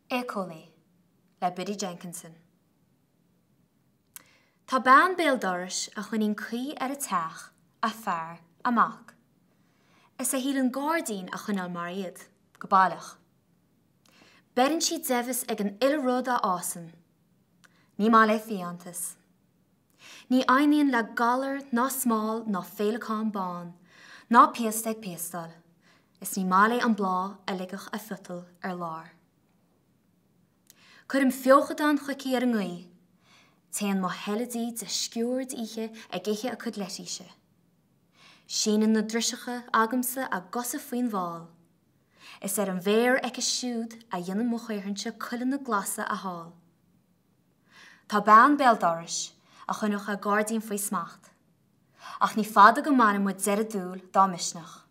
Éiceolaí le Biddy Jenkinson. Tá bean béal dorais a choinníonn caoi ar a teach, a fear, a mac. Is a shíleann gairdín a choinneáil mar iad, go baileach. Beireann sí deimheas ag an uile rud a fhásann. Ní maith léi fiántas. Ní fhoighníonn le galar ná smál ná féileacán bán, ná piast ag piastáil, is ní maith léi an bláth a ligfeadh a phiotal ar lár. Cuirim feochadán chuici ar an ngaoth. Téann mo sheilidí de sciuird oíche ag ithe a cuid leitíse. Síneann na driseacha agamsa a gcosa faoin bhfál. Is ar an bhféar aici siúd a dhéanann mo chaorthainnse cuileanna glasa a thál. Tá bean béal dorais a choinneodh a gairdín faoi smacht. Ach ní fada go mbaineann muid deireadh dúil dá misneach.